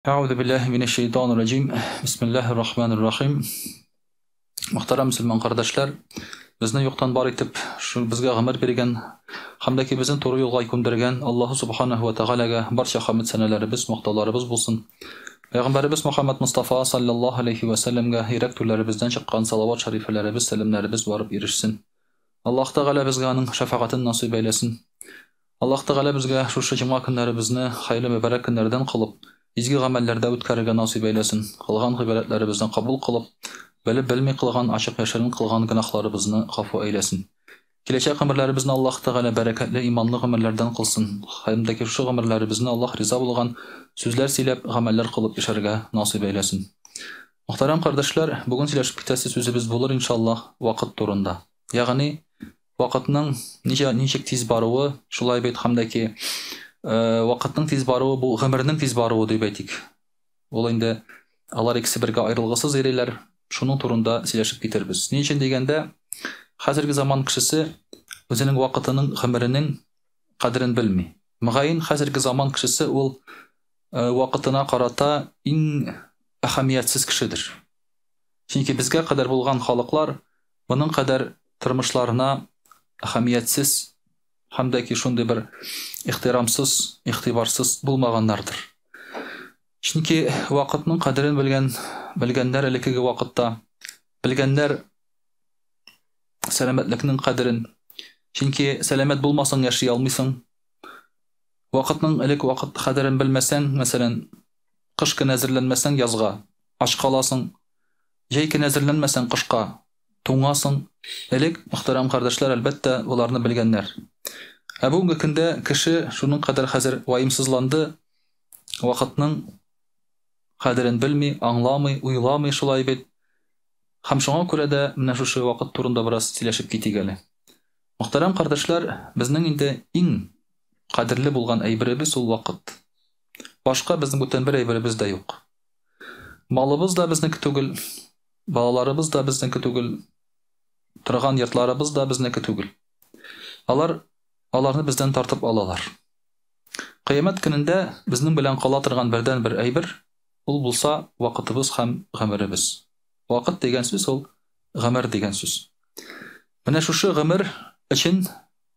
Әгъузу биллаһи минәш шәйтанир раҗим. Бисмиллаһир рахманир рахим. Мөхтәрәм мөселман кардәшләр, безне юктан бар итеп, шул безгә гомер биргән һәм дә ки безне туры юлга күндергән Аллаһу субханаһу ва тәгаләгә барча хәмд сәнәләребез, мактауларыбыз булсын. Пәйгамбәребез Мөхәммәд Мустафа саллаллаһу алейхи ва сәлләмгә йөрәк түрләребездән чыккан салават шәрифәләребез, сәламнәребез барып ирешсен. Аллаһ Тәгалә безгә аның шәфәгатен насыйп әйләсен. Аллаһ Тәгалә безгә шушы җомга көннәребезне хәерле мөбарәк көннәрдән кылып, изге гамәлләрдә үткәрергә насыйп әйләсен. Кылган гыйбадәтләребезне кабул кылып, белеп-белми кылган, ачык-яшерен кылган гөнаһларыбызны гафу әйләсен. Киләчәк гомерләребезне Аллаһ Тәгалә бәрәкәтле, иманлы гомерләрдән кылсын. Һәм дә шушы гомерләребезне Аллаһ риза булган сүзләр сөйләп, гамәлләр кылып яшәргә насыйп әйләсен. Мөхтәрәм кардәшләр, бүген сөйләшеп китәсе сүзебез булыр, иншаллаһ, вакыт турында. Ягъни, вакытның ничә, ничек тиз баруы, шулай бит һәм дә ки, вакытның тиз баруы бу гомернең тиз баруы дип әйтик. Ул инде алар икесе бергә аерылгысыз йөриләр. Шуның турында сөйләшеп китербез. Ни өчен дигәндә, хәзерге заман кешесе үзенең вакытының, гомеренең кадерен белми. Мөгаен, хәзерге заман кешесе ул вакытына карата иң әһәмиятсез кешедер. Чөнки безгә кадәр булган халыклар моның кадәр тормышларына әһәмиятсез һәм дә ки шундый бер ихтирамсыз, игътибарсыз булмаганнардыр. Чөнки вакытның кадерен белгән, белгәннәр элеккеге вакытта, белгәннәр сәламәтлекнең кадерен. Чөнки сәламәт булмасаң яши алмыйсың. Вакытның элек вакыт кадерен белмәсәң, мәсәлән, кыш көне әзерләнмәсәң, язга ач каласың, җәй көне әзерләнмәсәң, кышка туңасың. Элек, мөхтәрәм кардәшләр, әлбәттә, боларны белгәннәр. Ә бүгенге көндә кеше шуның кадәр хәзер ваемсызланды, вакытның кадерен белми, аңламый, уйламый шулай бит. Һәм шуңа күрә дә менә шушы вакыт турында бераз сөйләшеп китик әле. Мөхтәрәм кардәшләр, безнең инде иң кадерле булган әйберебез ул вакыт. Башка безнең бүтән бер әйберебез дә юк. Малыбыз да безнеке түгел, балаларыбыз да безнеке түгел, торган йортларыбыз да безнеке түгел. Алар аларны бездән тартып алалар. Кыямәт көнендә безнең белән кала торган бердән-бер әйбер ул булса вакытыбыз һәм гомеребез. Вакыт дигән сүз ул гомер дигән сүз. Менә шушы гомер өчен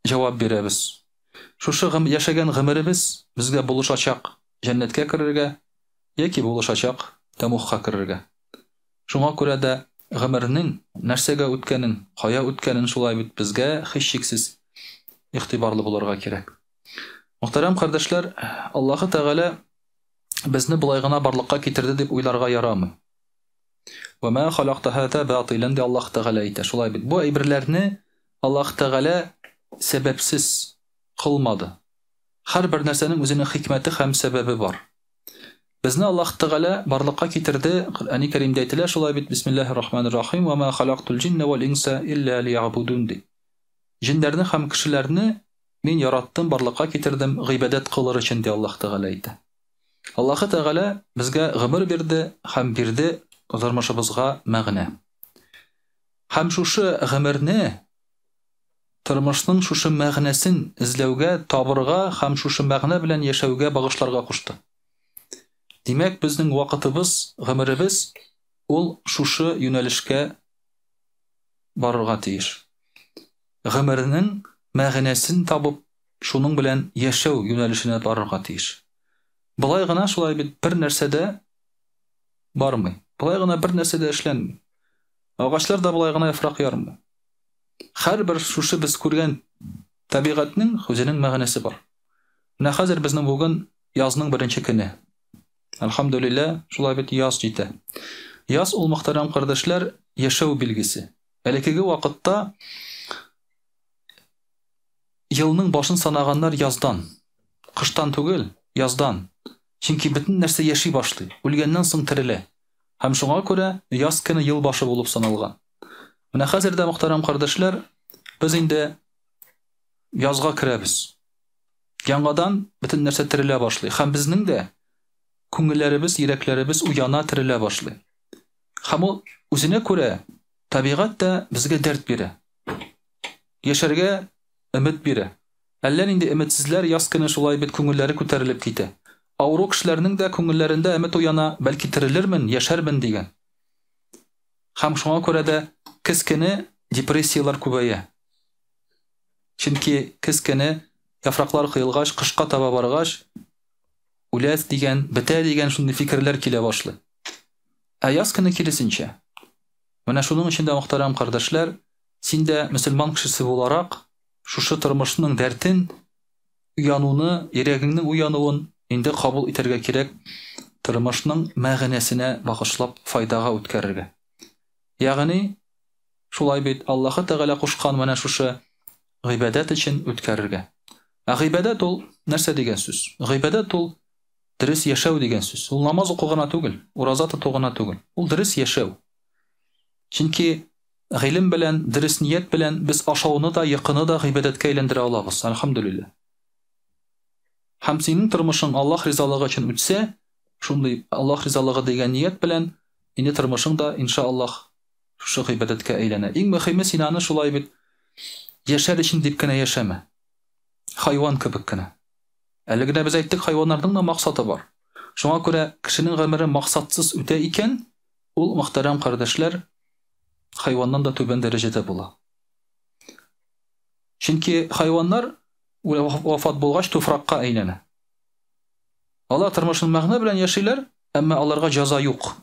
җавап бирәбез. Шушы гом яшәгән гомеребез безгә булышачак җәннәткә керергә яки булышачак тәмугка керергә. Шуңа күрә дә гомернең нәрсәгә үткәнен, кая үткәнен шулай бит безгә һичшиксез игътибарлы булырга кирәк. Мөхтәрәм кардәшләр, Аллаһы Тәгалә безне болай гына барлыкка китерде дип уйларга ярамый. Вә мә халакта һаза батилан ди Аллаһ Тәгалә әйтә. Шулай бит. Бу әйберләрне Аллаһ Тәгалә сәбәпсез кылмады. Һәрбер нәрсәнең үзенең хикмәте һәм сәбәбе бар. Безне Аллаһ Тәгалә барлыкка китерде. Коръәни Кәримдә әйтелә шулай бит, Бисмиллаһир рахманир рахим, Вә мә халактул җиннә вәл инса илля лиябудун ди. Җеннәрне һәм кешеләрне мин яраттым, барлыкка китердем, гыйбадәт кылыр өчен ди Аллаһ Тәгалә әйтә. Аллаһы Тәгалә безгә гомер бирде һәм бирде тормышыбызга мәгънә. Һәм шушы гомерне тормышның шушы мәгънәсен эзләүгә, табырга һәм шушы мәгънә белән яшәүгә багышларга кушты. Димәк, безнең вакытыбыз, гомеребез ул шушы юнәлешкә барырга тиеш. Гомернең мәгънәсен табып, шуның белән яшәү юнәлешенә барырга тиеш. Болай гына шулай бит бер нәрсә дә бармый. Болай гына бер нәрсә дә эшләнми. Агачлар да болай гына яфрак ярмый. Һәрбер шушы без күргән табигатьнең үзенең мәгънәсе бар. Менә хәзер безнең бүген язның беренче көне. Әлхәмдүлилләһ, шулай бит яз җитә. Яз ул, мөхтәрәм кардәшләр, яшәү билгесе. Элеккеге вакытта елның башын санаганнар яздан. Кыштан түгел, яздан. Чөнки бөтен нәрсә яши башлый, үлгәннән соң терелә. Һәм шуңа күрә яз көне ел башы булып саналган. Менә хәзер дә, мөхтәрәм кардәшләр, без инде язга керәбез. Яңадан бөтен нәрсә терелә башлый. Һәм безнең дә күңелләребез, йөрәкләребез уяна, терелә башлый. Һәм ул үзенә күрә табигать тә безгә дәрт бирә. Яшәргә өмет бирә. Әллә нинди өметсезләр яз көне шулай бит күңелләре күтәрелеп китә. Авыру кешеләрнең дә күңелләрендә өмет уяна, бәлки терелермен, яшәрмен дигән. Һәм шуңа күрә дә көз көне депрессияләр күбәя. Чөнки көз көне яфраклар коелгач, кышка таба баргач, үләс дигән, бетә дигән шундый фикерләр килә башлый. Ә яз көне киресенчә. Менә шуның өчен дә, мөхтәрәм кардәшләр, син дә мөселман кешесе буларак, шушы тормышның дәртен, уянуны, йөрәгеңнең уянуын инде кабул итәргә кирәк, тормышның мәгънәсенә багышлап файдага үткәрергә. Ягъни, шулай бит, Аллаһы Тәгалә кушкан менә шушы гыйбадәт өчен үткәрергә. Ә гыйбадәт ул нәрсә дигән сүз? Гыйбадәт ул дөрес яшәү дигән сүз. Ул намаз уку гына түгел, ураза тоту гына түгел. Ул дөрес яшәү. Чөнки гыйлем белән, дөрес ният белән без ашауны да, йокыны да гыйбадәткә әйләндерә алабыз. Әлхәмдүлилләһ. Һәм синең тормышың Аллаһ ризалыгы өчен үтсә, шундый Аллаһ ризалыгы дигән ният белән, инде тормышың да, иншаАллаһ, шушы гыйбадәткә әйләнә. Иң мөһиме, син аны шулай бит яшәр өчен дип кенә яшәмә. Хайван кебек кенә. Әле генә без әйттек, хайваннарның да максаты бар. Шуңа күрә кешенең гомере максатсыз үтә икән, ул, мөхтәрәм кардәшләр, хайваннан да түбән дәрәҗәдә була. Чөнки хайваннар вафат булгач туфракка әйләнә. Алар тормышын мәгънә белән яшиләр, әмма аларга җәза юк.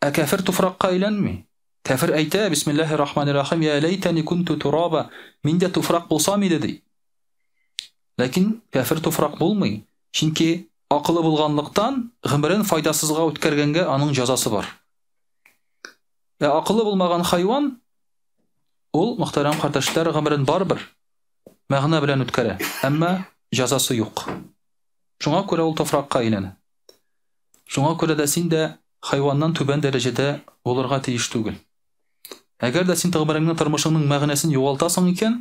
Ә кәфер туфракка әйләнми. Кәфер әйтә, Бисмиллаһир рахманир рахим, я ләйтәни кунту тураба, мин дә туфрак булсам иде, ди. Ләкин кәфер туфрак булмый, чөнки акылы булганлыктан гомерен файдасызга үткәргәнгә аның җәзасы бар. Ә акылы булмаган хайван ул, мөхтәрәм кардәшләр, гомерен барыбер мәгънә белән үткәрә, әмма җәзасы юк. Шуңа күрә ул туфракка әйләнә. Шуңа күрә дә син дә хайваннан түбән дәрәҗәдә булырга тиеш түгел. Әгәр дә син гомереңнең, тормышыңның мәгънәсен югалтасың икән,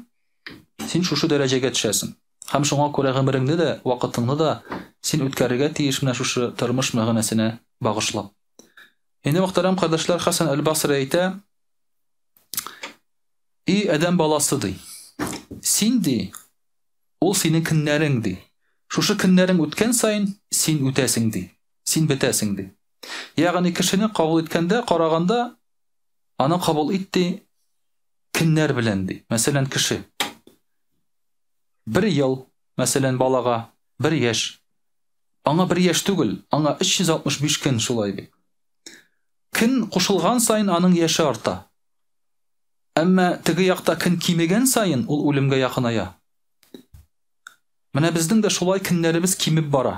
син шушы дәрәҗәгә төшәсең. Һәм шуңа күрә гомереңне дә, вакытыңны да син үткәрергә тиеш менә шушы тормыш мәгънәсенә багышлап. Инде, мөхтәрәм кардәшләр, Хәсән әл-Басри әйтә, И адәм баласы, ди, син, ди, ул синең көннәрең, ди. Шушы көннәрең үткән саен, син үтәсең, ди. Син бетәсең, ди. Ягъни кешене кабул иткәндә, караганда, аны кабул ит, ди, көннәр белән, ди. Мәсәлән, кеше бер ел, мәсәлән, балага бер яшь. Аңа бер яшь түгел, аңа 365 көн шулай бит. Көн кушылган саен аның яше арта. Әмма теге якта көн кимегән саен ул үлемгә якыная. Менә безнең дә шулай көннәребез кимеп бара.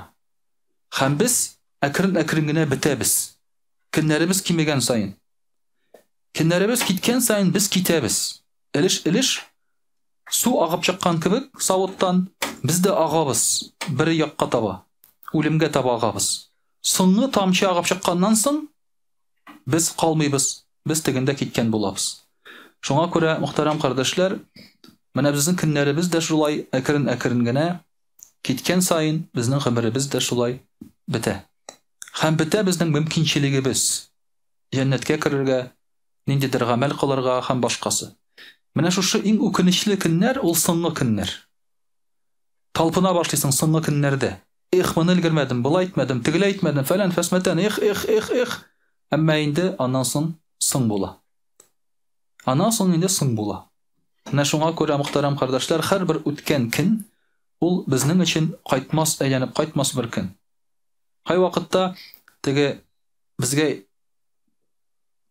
Һәм без әкрен-әкрен генә бетәбез. Көннәребез кимегән саен. Көннәребез киткән саен без китәбез. Өлеш-өлеш су агып чыккан кебек савыттан без дә агабыз бер якка таба, үлемгә таба агабыз. Соңгы тамчы агып чыкканнан соң без калмыйбыз, без тегендә киткән булабыз. Шуңа күрә, мөхтәрәм кардәшләр, менә безнең көннәребез дә шулай әкрен-әкрен генә киткән саен безнең гомеребез дә шулай бетә. Һәм бетә безнең мөмкинчелегебез. Җәннәткә керергә, ниндидер гамәл кылырга һәм башкасы. Менә шушы иң үкенечле көннәр ул соңгы көннәр. Талпына башлыйсың соңгы көннәрдә. Эх, моны өлгермәдем, болай итмәдем, тегеләй итмәдем, фәлән, фәсмәтән, эх, эх, эх, эх. Әмма инде аннан соң соң була. Аннан соң инде соң була. Менә шуңа күрә, мөхтәрәм кардәшләр, һәрбер үткән көн ул безнең өчен кайтмас, әйләнеп кайтмас бер көн. Кайвакытта теге безгә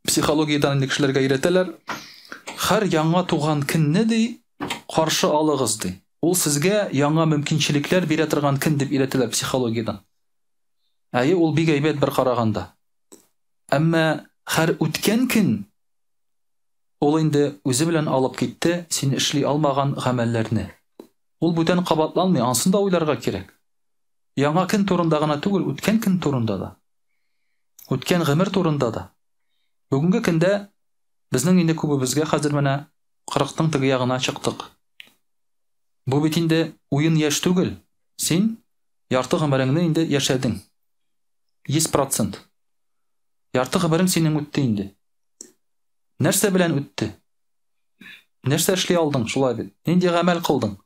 психологиядән инде кешеләргә өйрәтәләр. Һәр яңа туган көнне ди, каршы алыгыз ди. Ул сезгә яңа мөмкинчелекләр бирә торган көн дип өйрәтәләр психологиядән. Әйе, ул бик әйбәт бер караганда. Әмма һәр үткән көн ул инде үзе белән алып китте син эшли алмаган гамәлләрне. Ул бүтән кабатланмый, ансын да уйларга кирәк. Яңа көн турында гына түгел, үткән көн турында да. Үткән гомер турында да. Бүгенге көндә безнең инде күбебезгә хәзер менә кырыктың теге ягына чыктык. Бу бит инде уен яшь түгел. Син ярты гомереңне инде яшәдең. 100%. Ярты гомерең синең үтте инде. Нәрсә белән үтте? Нәрсә эшли алдың, шулай бит? Нинди гамәл кылдың?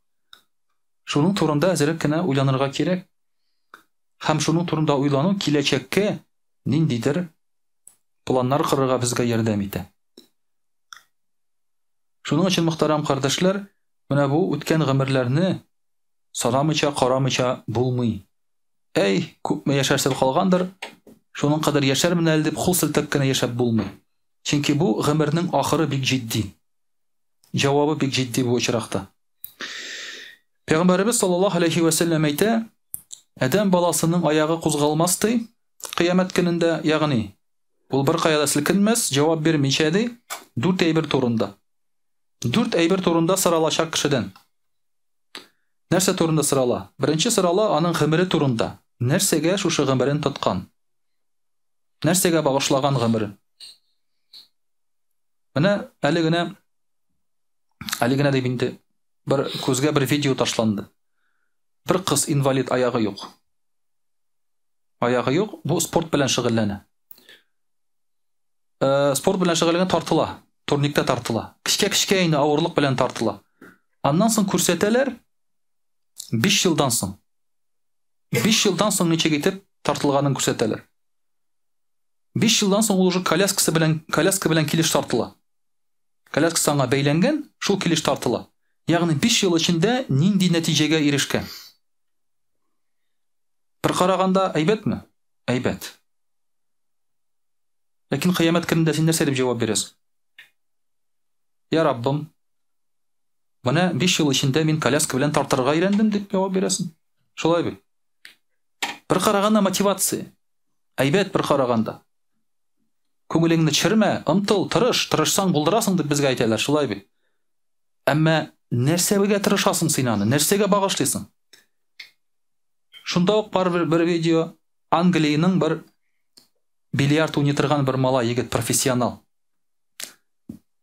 Шуның турында әзерәк кенә уйланырга кирәк. Һәм шуның турында уйлану киләчәккә ниндидер планнар корырга безгә ярдәм итә. Шуның өчен, мөхтәрәм кардәшләр, менә бу үткән гомерләрне санамыйча, карамыйча булмый. Әй, күпме яшәрсел калгандыр, шуның кадәр яшәрмен әле дип кул селтәп кенә яшәп булмый. Чөнки бу гомернең ахыры бик җитди. Җавабы бик җитди бу очракта. Пәйгамбәребез саллаллаһу алейхи вә сәлләм әйтә, адәм баласының аягы кузгалмас ди, кыямәт көнендә, ягъни ул беркая да селкенмәс, җавап бирмичә ди, дүрт әйбер турында. Дүрт әйбер турында соралачак кешедән. Нәрсә турында сорала? Беренче сорала аның гомере турында. Нәрсәгә шушы гомерен тоткан? Нәрсәгә багышлаган гомерен? Менә әле генә әле генә дип инде бер күзгә бер видео ташланды. Бер кыз инвалид аягы юк. Аягы юк, бу спорт белән шөгыльләнә. Э, спорт белән шөгыльләнгән тартыла, турникта тартыла. Кечкә-кечкә инде авырлык белән тартыла. Аннан соң күрсәтәләр 5 елдан соң. 5 елдан соң ничек итеп тартылганын күрсәтәләр. 5 елдан соң ул уже коляскасы белән коляска белән килеш тартыла. Коляскасы аңа бәйләнгән, шул килеш тартыла. Ягъни 5 ел эчендә нинди нәтиҗәгә ирешкән? Бер караганда әйбәтме? Әйбәт. Ләкин кыямәт көнендә син нәрсә дип җавап бирәсең? Я Раббым, менә 5 ел эчендә мин коляска белән тартырга өйрәндем дип җавап бирәсең. Шулай бит. Бер караганда мотивация. Әйбәт бер караганда. Күңелеңне төшермә, омтыл, тырыш, тырышсаң булдырасың дип безгә әйтәләр, шулай бит. Әмма нәрсәгә тырышасың син аны? Нәрсәгә багышлыйсың? Шунда ук бар бер, бер видео Англиянең бер бильярд уйный торган бер малай егет профессионал.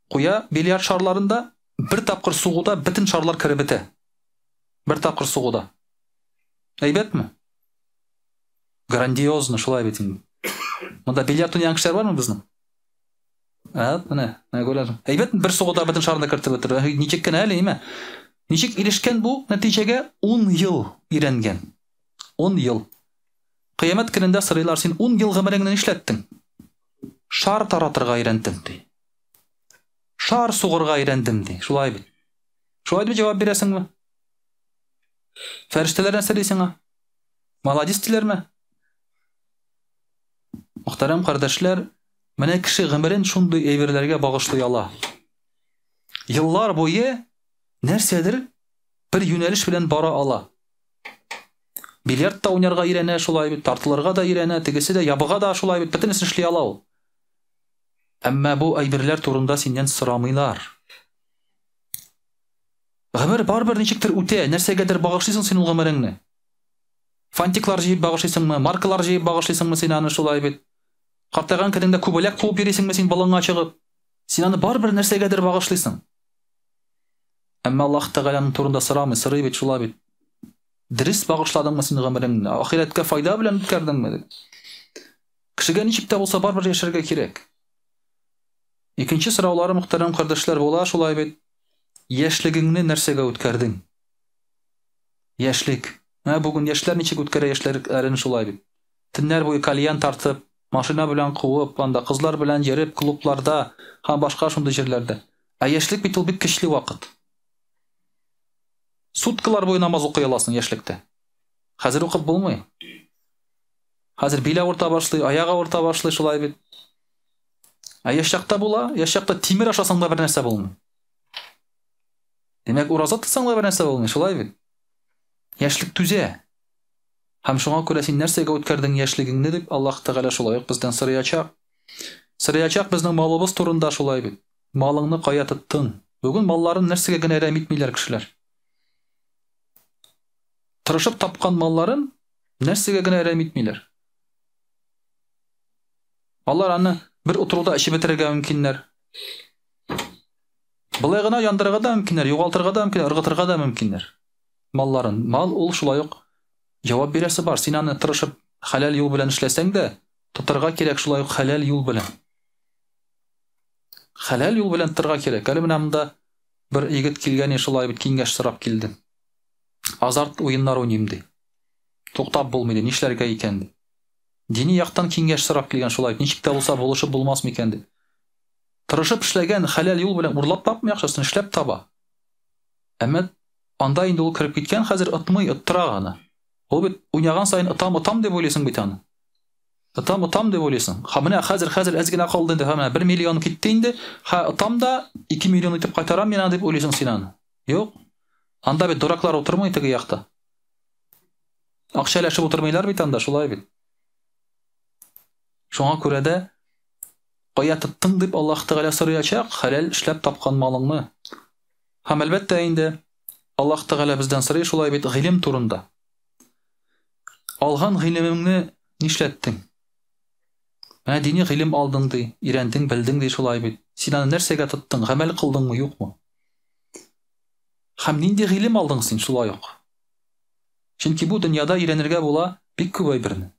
Куя бильярд шарларында бер тапкыр сугуда бөтен шарлар кереп бетә. Бер тапкыр сугуда. Әйбәтме? Грандиозно, шулай бит инде. Монда бильярд уйнаган кешеләр бармы безнең? Ә, менә, менә күрәсең. Әйбәт бер сугуда бөтен шарны кертеп бетерде. Ничек кенә әле, име? Ничек ирешкән бу нәтиҗәгә? 10 ел өйрәнгән. 10 ел. Кыямәт көнендә сорыйлар, син 10 ел гомереңне нишләттең? Шар таратырга өйрәндем, ди. Шар сугырга өйрәндем, ди. Шулай бит. Шулай дип җавап бирәсеңме? Фәрештәләр нәрсә ди сиңа? Молодец диләрме? Мөхтәрәм кардәшләр, менә кеше гомерен шундый әйберләргә багышлый ала. Еллар буе нәрсәдер бер юнәлеш белән бара ала. Бильярд та уйнарга өйрәнә шулай бит, тартылырга да өйрәнә, тегесе дә ябыга да шулай бит, бөтенесен эшли ала ул. Әмма бу әйберләр турында синнән сорамыйлар. Гомер барыбер ничектер үтә, нәрсәгәдер багышлыйсың син ул гомереңне. Фантиклар җыеп багышлыйсыңмы, маркалар җыеп багышлыйсыңмы син аны шулай бит? Картайган көнеңдә күбәләк куып йөрисеңме син болынга чыгып? Син аны барыбер нәрсәгәдер багышлыйсың. Әмма Аллаһ Тәгалә аның турында сорамый, сорый бит шулай бит. Дөрес багышладыңмы син гомереңне? Ахирәткә файда белән үткәрдеңме дип. Кешегә ничек тә булса барыбер яшәргә кирәк. Икенче сораулары мөхтәрәм кардәшләр була шулай бит. Яшьлегеңне нәрсәгә үткәрдең? Яшьлек. Менә бүген яшьләр ничек үткәрә яшьлекләрен шулай бит. Төннәр буе кальян тартып, машина белән куып, анда кызлар белән йөреп, клубларда һәм башка шундый җирләрдә. Ә яшьлек бит ул бик көчле вакыт. Суткалар буе намаз укый аласың яшьлектә. Хәзер укып булмый. Хәзер бил авырта башлый, аяк авырта башлый шулай бит. Ә яшь чакта була, яшь чакта тимер ашасаң да бер нәрсә булмый. Димәк, ураза тотсаң да бер нәрсә булмый, шулай бит. Яшьлек түзә. Һәм шуңа күрә син нәрсәгә үткәрдең яшьлегеңне дип Аллаһ Тәгалә шулай ук бездән сораячак. Сораячак безнең малыбыз турында шулай бит. Малыңны кая тоттың? Бүген малларын нәрсәгә генә әрәм итмиләр кешеләр. Тырышып тапкан малларын нәрсәгә генә әрәм итмиләр. Алар аны бер утыруда эчеп бетерергә мөмкиннәр. Болай гына яндырырга да мөмкиннәр, югалтырга да мөмкиннәр, ыргытырга да мөмкиннәр. Малларын. Мал ул шулай ук җавап бирәсе бар. Син аны тырышып хәләл юл белән эшләсәң дә, тотырга кирәк шулай ук хәләл юл белән. Хәләл юл белән тотырга кирәк. Әле менә монда бер егет килгән, шулай бит киңәш сорап килде. Азарт уеннар уйныйм ди. Туктап булмый ди, нишләргә икән ди. Дини яктан киңәш сорап килгән шулай, ничек тә булса булышып булмас микән дип. Тырышып эшләгән хәләл юл белән урлап тапмый акчасын, эшләп таба. Әмма анда инде ул кереп киткән, хәзер отмый, оттыра гына. Ул бит уйнаган саен отам, отам дип уйлыйсың бит аны. Отам, отам дип уйлыйсың. Ха, менә хәзер, хәзер әз генә калды инде, ха, менә 1 миллион китте инде. Ха, отам да 2 миллион итеп кайтарам мин аны дип уйлыйсың син аны. Юк. Анда бит дураклар утырмый теге якта. Акча өләшеп утырмыйлар бит анда, шулай бит. Шуңа күрә дә кая тоттың дип Аллаһ Тәгалә сораячак, хәләл эшләп тапкан малыңны. Һәм әлбәттә инде Аллаһ Тәгалә бездән сорый шулай бит гыйлем турында. Алган гыйлемеңне нишләттең? Менә дини гыйлем алдың ди, өйрәндең, белдең ди шулай бит. Син аны нәрсәгә тоттың, гамәл кылдыңмы, юкмы? Һәм нинди гыйлем алдың син шулай ук? Чөнки бу дөньяда өйрәнергә була бик күп әйберне.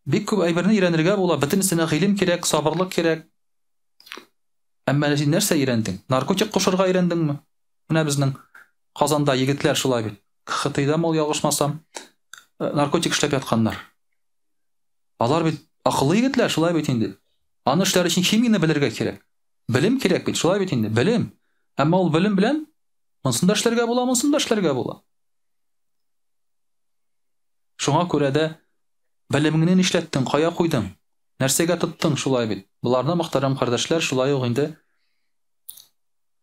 Бик күп әйберне өйрәнергә була, бөтенесенә гыйлем кирәк, сабырлык кирәк. Әмма син нәрсә өйрәндең? Наркотик кушырга өйрәндеңме? Менә безнең Казанда егетләр шулай бит. КХТИда мол ялгышмасам, э, наркотик эшләп ятканнар. Алар бит акыллы егетләр, шулай бит инде. Аны эшләр өчен химияне белергә кирәк. Белем кирәк бит, шулай бит инде, белем. Әмма ул белем белән монысын да эшләргә була, монысын да эшләргә була. Шуңа күрә дә белемеңне нишләттең, кая куйдың, нәрсәгә тоттың, шулай бит. Боларны, мөхтәрәм кардәшләр, шулай ук инде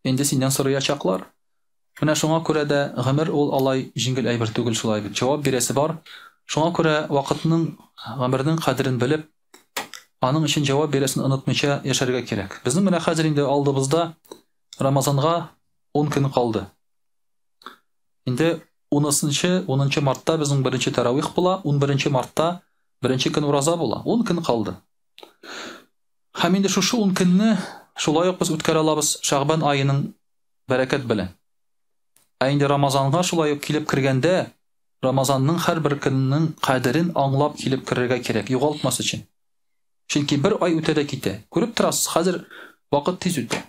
инде синнән сораячаклар. Менә шуңа күрә дә гомер ул алай җиңел әйбер түгел шулай бит. Җавап бирәсе бар. Шуңа күрә вакытның, гомернең кадерен белеп, аның өчен җавап бирәсен онытмыйча яшәргә кирәк. Безнең менә хәзер инде алдыбызда Рамазанга 10 көн калды. Инде 10-нчы, 10 мартта безнең беренче таравих була, 11 мартта беренче көн ураза була. 10 көн калды. Һәм инде шушы 10 көнне шулай ук без үткәрә алабыз Шәгъбан аеның бәрәкәт белән. Ә инде Рамазанга шулай ук килеп кергәндә, Рамазанның һәрбер көненең кадерен аңлап килеп керергә кирәк, югалтмас өчен. Чөнки бер ай үтә дә китә. Күреп торасыз, хәзер вакыт тиз үтә.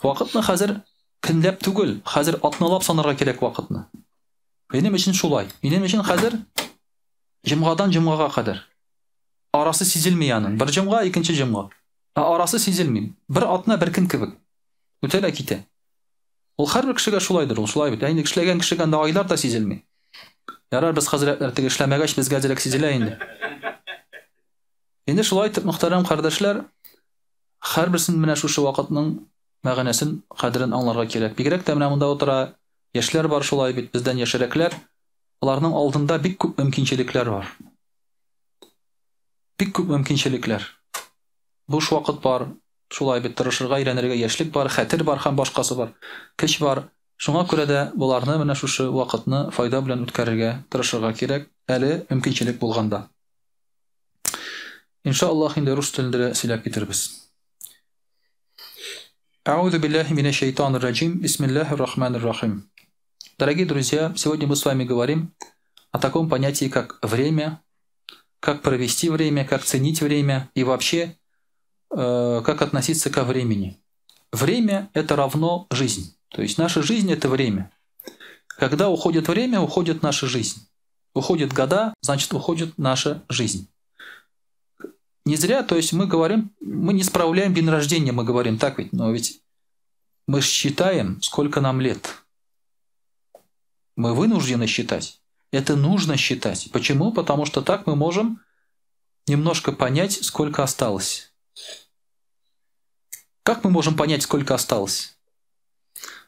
Вакытны хәзер көнләп түгел, хәзер атналап санарга кирәк вакытны. Минем өчен шулай. Минем өчен хәзер җомгадан җомгага кадәр. Арасы сизелми аның. Бер җомга, икенче җомга. Ә арасы сизелми. Бер атна бер көн кебек. Үтә дә китә. Ул һәрбер кешегә шулайдыр, ул шулай бит. Ә инде эшләгән кешегә анда айлар да сизелми. Ярар, без хәзрәтләр теге эшләмәгәч, безгә әзрәк сизелә инде. Инде шулай итеп, мөхтәрәм кардәшләр, һәрберсен менә шушы вакытның мәгънәсен, кадерен аңларга кирәк. Бигрәк тә менә монда утыра яшьләр бар шулай бит, бездән яшьрәкләр. Аларның алдында бик күп мөмкинчелекләр бар. Бик күп мөмкинчелекләр. Буш вакыт бар, шулай бит тырышырга, өйрәнергә яшьлек бар, хәтер бар һәм башкасы бар. Көч бар. Шуңа күрә дә боларны менә шушы вакытны файда белән үткәрергә тырышырга кирәк, әле мөмкинчелек булганда. Иншаллаһ инде рус телендә дә сөйләп китербез. Әгъузу биллаһи минәш шайтанир раҗим. Бисмиллаһир рахманир рахим. Дорогие друзья, сегодня мы с вами говорим о таком понятии, как время, как провести время, как ценить время и вообще, как относиться ко времени. Время – это равно жизнь. То есть наша жизнь – это время. Когда уходит время, уходит наша жизнь. Уходят года, значит, уходит наша жизнь. Не зря, то есть мы говорим, мы не справляем день рождения, мы говорим так ведь, но ведь мы считаем, сколько нам лет. Мы вынуждены считать. Это нужно считать. Почему? Потому что так мы можем немножко понять, сколько осталось. Как мы можем понять, сколько осталось?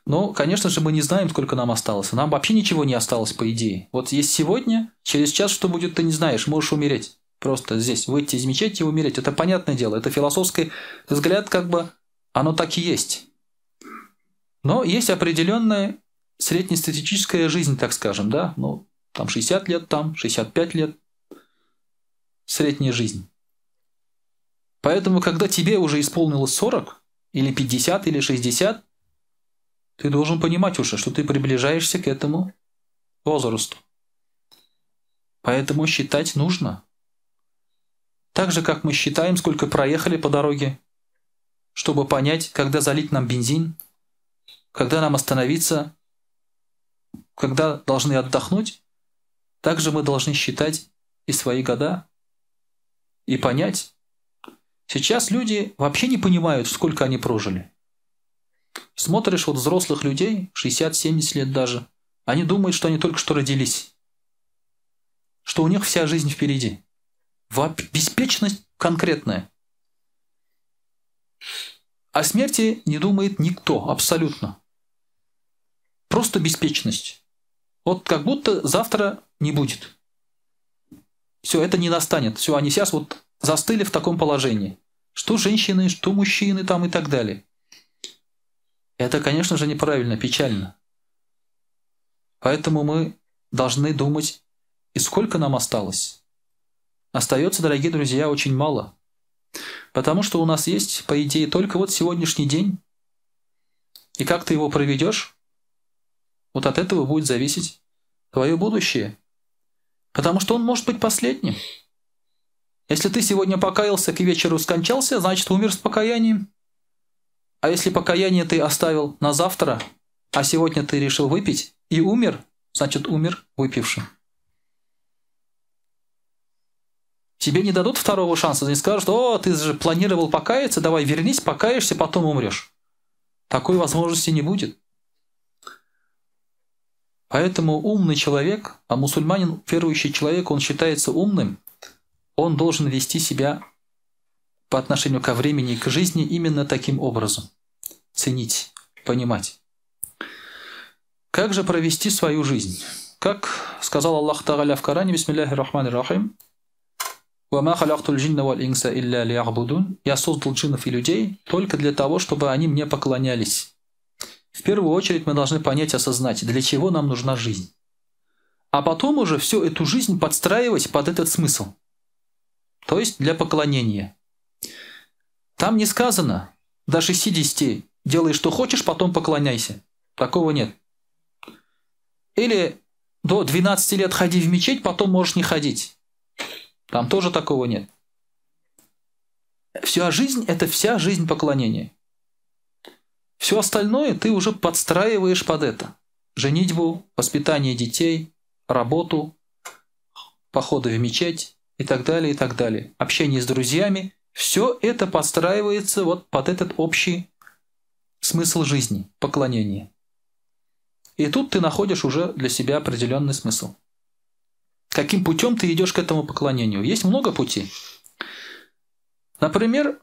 Ну, конечно же, мы не знаем, сколько нам осталось. Нам вообще ничего не осталось, по идее. Вот есть сегодня, через час что будет, ты не знаешь, можешь умереть. Просто здесь выйти из мечети и умереть. Это понятное дело, это философский взгляд, как бы оно так и есть. Но есть определенная среднестатистическая жизнь, так скажем, да, ну, там 60 лет, там 65 лет, средняя жизнь. Поэтому, когда тебе уже исполнилось 40, или 50, или 60, ты должен понимать уже, что ты приближаешься к этому возрасту. Поэтому считать нужно. Так же, как мы считаем, сколько проехали по дороге, чтобы понять, когда залить нам бензин, когда нам остановиться, когда должны отдохнуть. Также мы должны считать и свои года, и понять. Сейчас люди вообще не понимают, сколько они прожили. Смотришь вот взрослых людей, 60-70 лет даже, они думают, что они только что родились, что у них вся жизнь впереди. Беспечность конкретная. О смерти не думает никто, абсолютно. Просто беспечность. Вот как будто завтра не будет. Все, это не настанет. Все, они сейчас вот застыли в таком положении. Что женщины, что мужчины там и так далее. Это, конечно же, неправильно, печально. Поэтому мы должны думать, и сколько нам осталось. Остается, дорогие друзья, очень мало. Потому что у нас есть, по идее, только вот сегодняшний день. И как ты его проведешь, вот от этого будет зависеть твое будущее. Потому что он может быть последним. Если ты сегодня покаялся, к вечеру скончался, значит, умер с покаянием. А если покаяние ты оставил на завтра, а сегодня ты решил выпить и умер, значит, умер выпившим. Тебе не дадут второго шанса, не скажут: о, ты же планировал покаяться, давай вернись, покаешься, потом умрешь. Такой возможности не будет. Поэтому умный человек, а мусульманин, верующий человек, он считается умным, он должен вести себя по отношению ко времени и к жизни именно таким образом. Ценить, понимать. Как же провести свою жизнь? Как сказал Аллах Тааля в Коране, бисмиллахи рахмани рахим, «Ва халактуль джинна валь инса илля лиябудун». Я создал джиннов и людей только для того, чтобы они мне поклонялись. В первую очередь мы должны понять, осознать, для чего нам нужна жизнь. А потом уже всю эту жизнь подстраивать под этот смысл. То есть для поклонения. Там не сказано: до 60 делай, что хочешь, потом поклоняйся. Такого нет. Или до 12 лет ходи в мечеть, потом можешь не ходить. Там тоже такого нет. Вся жизнь – это вся жизнь поклонения. Все остальное ты уже подстраиваешь под это. Женитьбу, воспитание детей, работу, походы в мечеть и так далее, и так далее. Общение с друзьями. Все это подстраивается вот под этот общий смысл жизни, поклонение. И тут ты находишь уже для себя определенный смысл. Каким путем ты идешь к этому поклонению? Есть много путей. Например,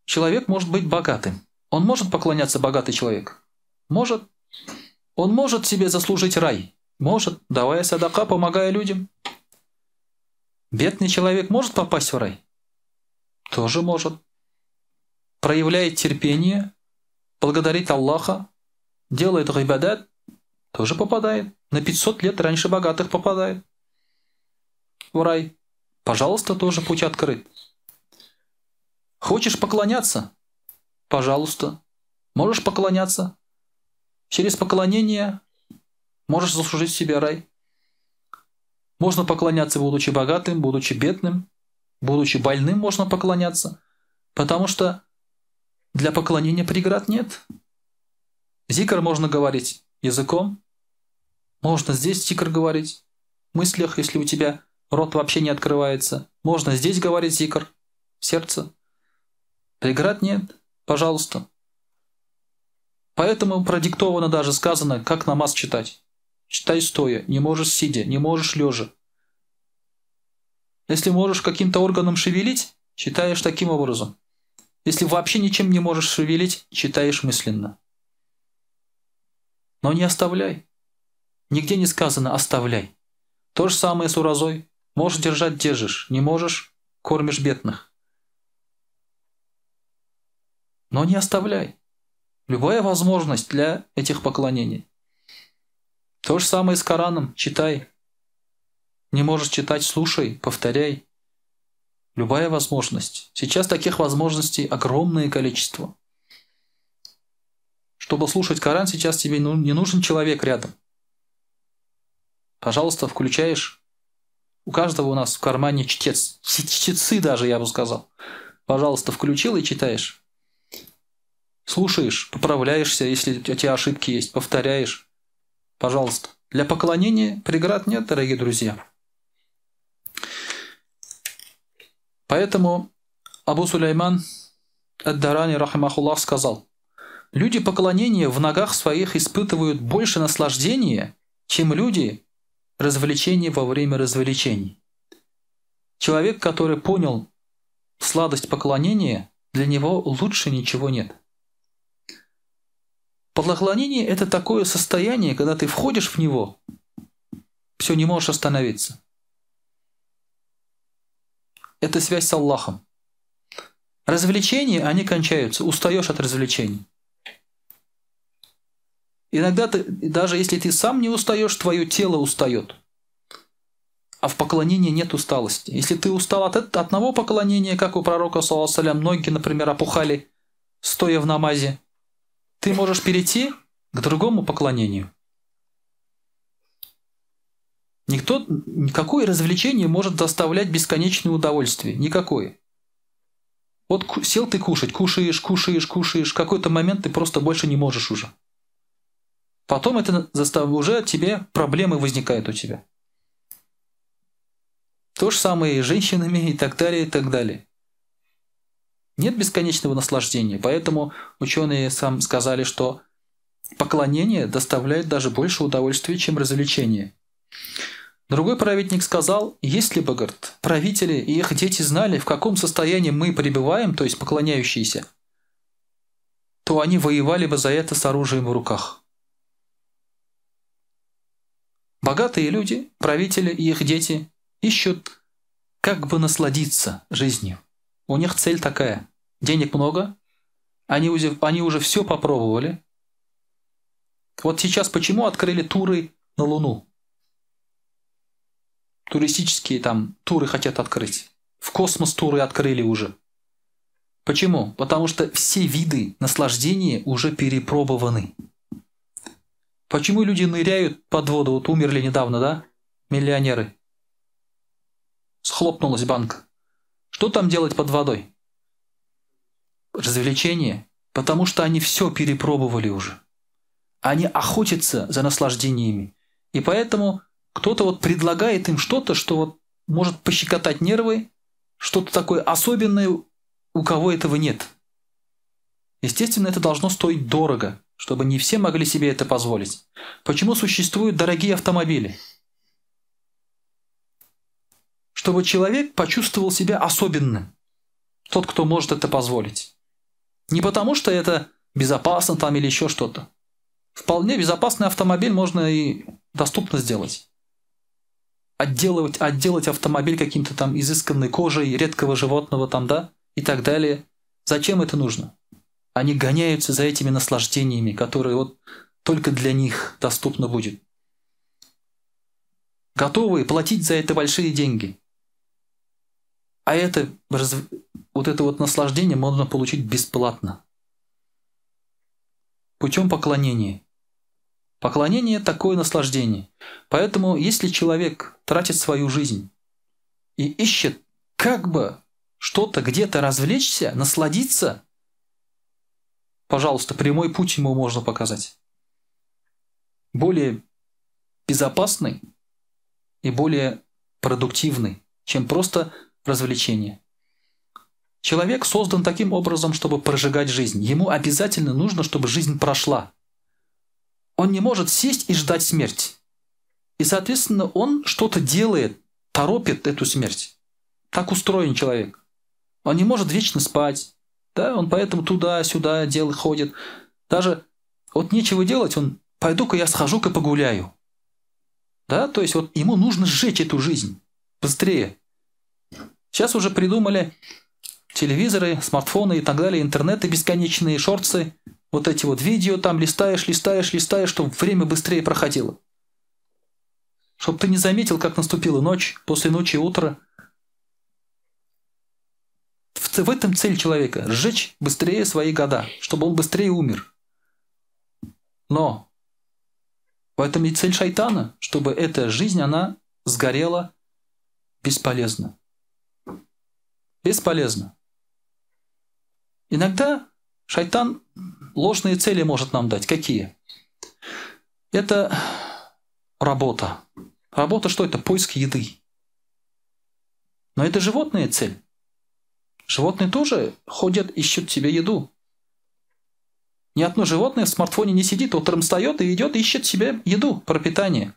человек может быть богатым. Он может поклоняться, богатый человек? Может. Он может себе заслужить рай? Может, давая садака, помогая людям. Бедный человек может попасть в рай? Тоже может. Проявляет терпение, благодарит Аллаха, делает ибадат, тоже попадает. На 500 лет раньше богатых попадает в рай. Пожалуйста, тоже путь открыт. Хочешь поклоняться? Пожалуйста. Можешь поклоняться. Через поклонение можешь заслужить себе рай. Можно поклоняться, будучи богатым, будучи бедным, будучи больным можно поклоняться, потому что для поклонения преград нет. Зикр можно говорить языком, можно здесь зикр говорить, в мыслях, если у тебя рот вообще не открывается. Можно здесь говорить зикр, в сердце. Преград нет, пожалуйста. Поэтому продиктовано даже сказано, как намаз читать. Читай стоя, не можешь сидя, не можешь лежа. Если можешь каким-то органом шевелить, читаешь таким образом. Если вообще ничем не можешь шевелить, читаешь мысленно. Но не оставляй. Нигде не сказано «оставляй». То же самое с уразой. Можешь держать – держишь. Не можешь – кормишь бедных. Но не оставляй. Любая возможность для этих поклонений. То же самое с Кораном. Читай. Не можешь читать – слушай, повторяй. Любая возможность. Сейчас таких возможностей огромное количество. Чтобы слушать Коран, сейчас тебе не нужен человек рядом. Пожалуйста, включаешь. У каждого у нас в кармане чтец. Чтецы даже, я бы сказал. Пожалуйста, включил и читаешь. Слушаешь, поправляешься, если у тебя ошибки есть, повторяешь. Пожалуйста. Для поклонения преград нет, дорогие друзья. Поэтому Абу Сулейман ад-Дарани, рахимахуллах, сказал: люди поклонения в ногах своих испытывают больше наслаждения, чем люди развлечения во время развлечений. Человек, который понял сладость поклонения, для него лучше ничего нет. Поклонение – это такое состояние, когда ты входишь в него, все, не можешь остановиться. Это связь с Аллахом. Развлечения, они кончаются, устаешь от развлечений. Иногда ты, даже если ты сам не устаешь, твое тело устает. А в поклонении нет усталости. Если ты устал от одного поклонения, как у пророка, саллаллаху алейхи ва саллям, ноги, например, опухали, стоя в намазе, ты можешь перейти к другому поклонению. Никакое развлечение может доставлять бесконечное удовольствие. Никакое. Вот сел ты кушать, кушаешь, кушаешь, кушаешь. В какой-то момент ты просто больше не можешь уже. Потом это уже тебе проблемы возникают у тебя. То же самое и с женщинами и так далее, и так далее. Нет бесконечного наслаждения, поэтому ученые сам сказали, что поклонение доставляет даже больше удовольствия, чем развлечение. Другой праведник сказал: если бы, говорит, правители и их дети знали, в каком состоянии мы пребываем, то есть поклоняющиеся, то они воевали бы за это с оружием в руках. Богатые люди, правители и их дети ищут, как бы насладиться жизнью. У них цель такая. Денег много, они уже все попробовали. Вот сейчас почему открыли туры на Луну? Туристические там туры хотят открыть. В космос туры открыли уже. Почему? Потому что все виды наслаждения уже перепробованы. Почему люди ныряют под воду? Вот умерли недавно, да? Миллионеры. Схлопнулась банка. Что там делать под водой? Развлечение. Потому что они все перепробовали уже. Они охотятся за наслаждениями. И поэтому кто-то вот предлагает им что-то, что вот может пощекотать нервы, что-то такое особенное, у кого этого нет. Естественно, это должно стоить дорого, чтобы не все могли себе это позволить. Почему существуют дорогие автомобили? Чтобы человек почувствовал себя особенным, тот, кто может это позволить. Не потому, что это безопасно там или еще что-то. Вполне безопасный автомобиль можно и доступно сделать. Отделать автомобиль каким-то там изысканной кожей редкого животного там, да, и так далее. Зачем это нужно? Они гоняются за этими наслаждениями, которые вот только для них доступно будет. Готовы платить за это большие деньги. А это, вот это вот наслаждение можно получить бесплатно. Путем поклонения. Поклонение – такое наслаждение. Поэтому, если человек тратит свою жизнь и ищет, как бы что-то где-то развлечься, насладиться, пожалуйста, прямой путь ему можно показать. Более безопасный и более продуктивный, чем просто развлечение. Человек создан таким образом, чтобы прожигать жизнь. Ему обязательно нужно, чтобы жизнь прошла. Он не может сесть и ждать смерть. И, соответственно, он что-то делает, торопит эту смерть. Так устроен человек. Он не может вечно спать. Да? Он поэтому туда-сюда делает, ходит. Даже вот нечего делать, он «пойду-ка я схожу-ка погуляю». Да? То есть вот ему нужно сжечь эту жизнь быстрее. Сейчас уже придумали телевизоры, смартфоны и так далее, интернеты бесконечные, шорты, вот эти вот видео там листаешь, листаешь, листаешь, чтобы время быстрее проходило. Чтобы ты не заметил, как наступила ночь, после ночи утро. В этом цель человека – сжечь быстрее свои года, чтобы он быстрее умер. Но в этом и цель шайтана, чтобы эта жизнь, она сгорела бесполезно. Бесполезно. Иногда шайтан ложные цели может нам дать. Какие? Это работа. Работа что это? Поиск еды. Но это животная цель. Животные тоже ходят, ищут себе еду. Ни одно животное в смартфоне не сидит, утром встает и идет, ищет себе еду, пропитание.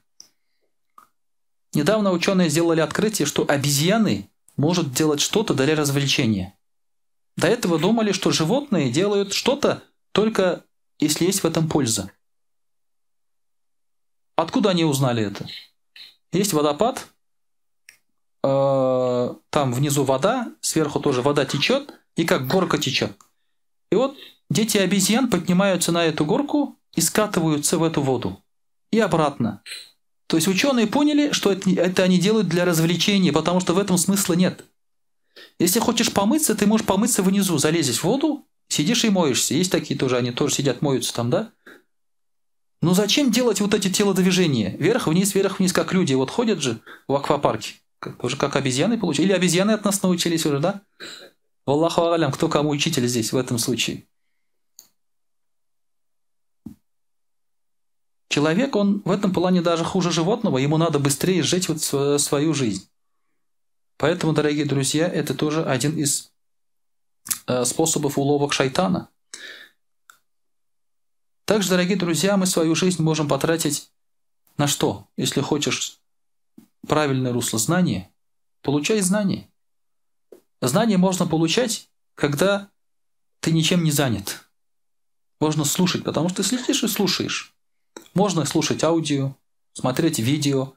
Недавно ученые сделали открытие, что обезьяны могут делать что-то для развлечения. До этого думали, что животные делают что-то, только если есть в этом польза. Откуда они узнали это? Есть водопад, там внизу вода, сверху тоже вода течет, и как горка течет. И вот дети обезьян поднимаются на эту горку и скатываются в эту воду. И обратно. То есть ученые поняли, что это они делают для развлечения, потому что в этом смысла нет. Если хочешь помыться, ты можешь помыться внизу, залезешь в воду, сидишь и моешься. Есть такие тоже, они тоже сидят, моются там, да? Но зачем делать вот эти телодвижения? Вверх-вниз, вверх-вниз, как люди вот ходят же в аквапарке. Уже как обезьяны получили. Или обезьяны от нас научились уже, да? Валлаху алям, кто кому учитель здесь в этом случае. Человек, он в этом плане даже хуже животного, ему надо быстрее жить вот свою жизнь. Поэтому, дорогие друзья, это тоже один из способов уловок шайтана. Также, дорогие друзья, мы свою жизнь можем потратить на что? Если хочешь правильное русло знания, получай знания. Знания можно получать, когда ты ничем не занят. Можно слушать, потому что ты следишь и слушаешь. Можно слушать аудио, смотреть видео,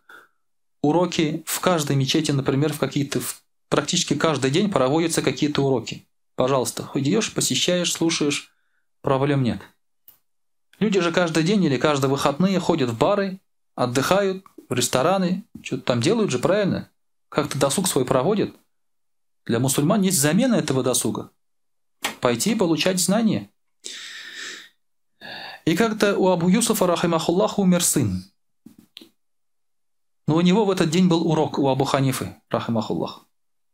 уроки в каждой мечети, например, в какие-то, практически каждый день проводятся какие-то уроки. Пожалуйста, идешь, посещаешь, слушаешь, проблем нет. Люди же каждый день или каждые выходные ходят в бары, отдыхают, в рестораны, что-то там делают же, правильно? Как-то досуг свой проводят. Для мусульман есть замена этого досуга. Пойти и получать знания. И как-то у Абу Юсуфа, рахимахуллах, умер сын. Но у него в этот день был урок, у Абу Ханифы, рахимахуллах.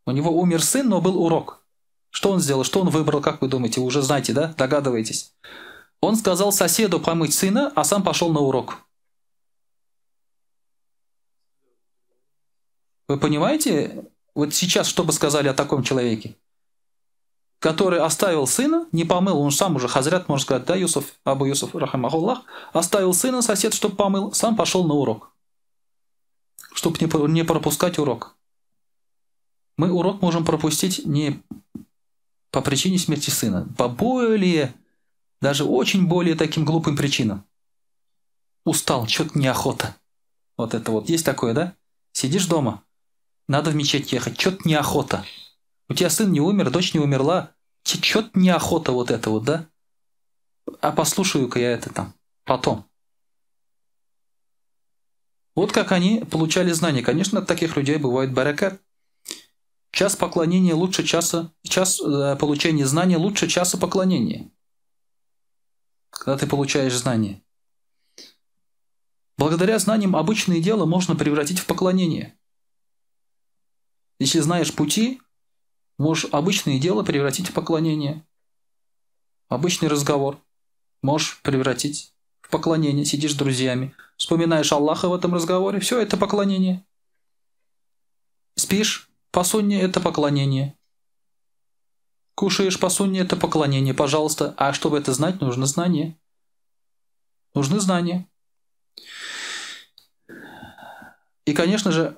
У него умер сын, но был урок. Что он сделал? Что он выбрал, как вы думаете? Вы уже знаете, да? Догадываетесь. Он сказал соседу помыть сына, а сам пошел на урок. Вы понимаете, вот сейчас что бы сказали о таком человеке? Который оставил сына, не помыл, он сам уже хазрят, можно сказать, да, Юсуф, Абу Юсуф, рахимахуллах, оставил сына, сосед, чтобы помыл, сам пошел на урок, чтобы не пропускать урок. Мы урок можем пропустить не по причине смерти сына, по более, даже очень более таким глупым причинам. Устал, что-то неохота. Вот это вот, есть такое, да? Сидишь дома, надо в мечеть ехать, что-то неохота. У тебя сын не умер, дочь не умерла, чё-то неохота вот это вот, да? А послушаю-ка я это там потом. Вот как они получали знания. Конечно, от таких людей бывает баракат. Час поклонения лучше часа, час получения знания лучше часа поклонения. Когда ты получаешь знания. Благодаря знаниям обычное дело можно превратить в поклонение. Если знаешь пути, можешь обычное дело превратить в поклонение. Обычный разговор можешь превратить в поклонение. Сидишь с друзьями, вспоминаешь Аллаха в этом разговоре, все это поклонение. Спишь по сунне – это поклонение. Кушаешь по сунне – это поклонение, пожалуйста. А чтобы это знать, нужно знание. Нужны знания. И, конечно же,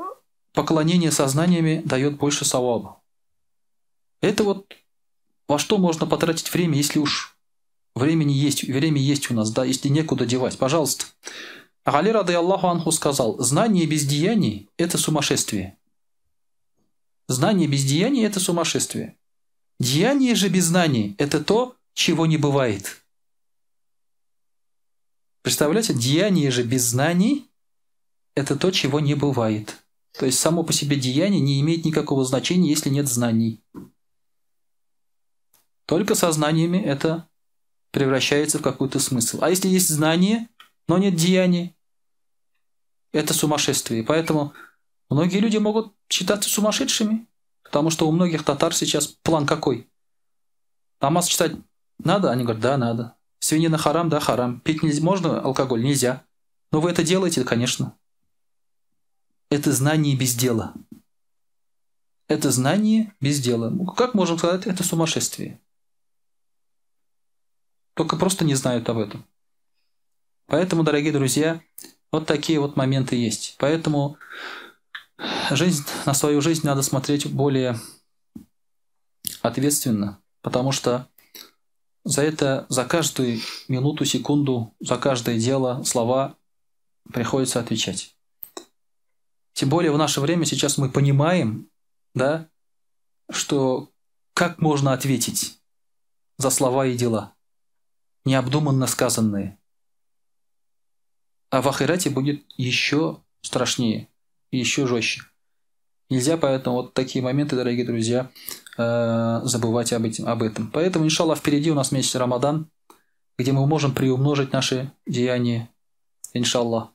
поклонение со знаниями дает больше саваба. Это вот во что можно потратить время, если уж времени есть, время есть у нас, да, если некуда девать. Пожалуйста. Али рады Аллаху анху сказал: знание без деяний – это сумасшествие. Знание без деяний – это сумасшествие. Деяние же без знаний – это то, чего не бывает. Представляете, деяние же без знаний – это то, чего не бывает. То есть само по себе деяние не имеет никакого значения, если нет знаний. Только со знаниями это превращается в какой-то смысл. А если есть знание, но нет деяний, это сумасшествие. Поэтому многие люди могут считаться сумасшедшими, потому что у многих татар сейчас план какой? Намаз читать надо? Они говорят, да, надо. Свинина харам? Да, харам. Пить нельзя, можно алкоголь? Нельзя. Но вы это делаете, конечно. Это знание без дела. Это знание без дела. Как можем сказать, это сумасшествие. Только просто не знают об этом. Поэтому, дорогие друзья, вот такие вот моменты есть. Поэтому жизнь, на свою жизнь надо смотреть более ответственно, потому что за это, за каждую минуту, секунду, за каждое дело, слова приходится отвечать. Тем более в наше время сейчас мы понимаем, да, что как можно ответить за слова и дела, необдуманно сказанные. А в ахирате будет еще страшнее, еще жестче. Нельзя поэтому вот такие моменты, дорогие друзья, забывать об этом. Поэтому, иншаллах, впереди у нас месяц Рамадан, где мы можем приумножить наши деяния, иншаллах,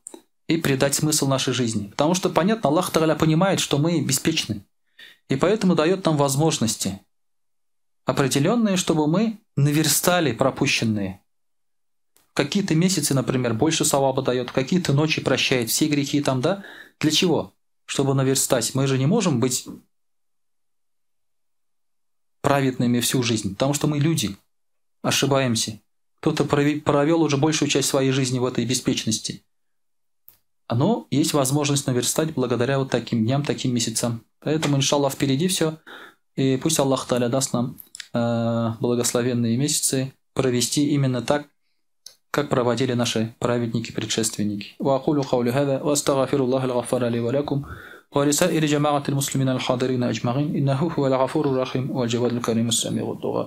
и придать смысл нашей жизни. Потому что, понятно, Аллах Тааля понимает, что мы беспечны. И поэтому дает нам возможности определенные, чтобы мы наверстали пропущенные. Какие-то месяцы, например, больше саваба дает, какие-то ночи прощает, все грехи там, да? Для чего? Чтобы наверстать. Мы же не можем быть праведными всю жизнь, потому что мы люди, ошибаемся. Кто-то провел уже большую часть своей жизни в этой беспечности. Но есть возможность наверстать благодаря вот таким дням, таким месяцам. Поэтому, иншаллах, впереди все. И пусть Аллах Тааля даст нам благословенные месяцы провести именно так, как проводили наши праведники-предшественники. وأقول قولي هذا وأستغفر الله الغفار لي ولكم ولسائر جماعة المسلمين الحاضرين أجمعين إنه هو الغفور الرحيم والجواد الكريم السميع الدعاء.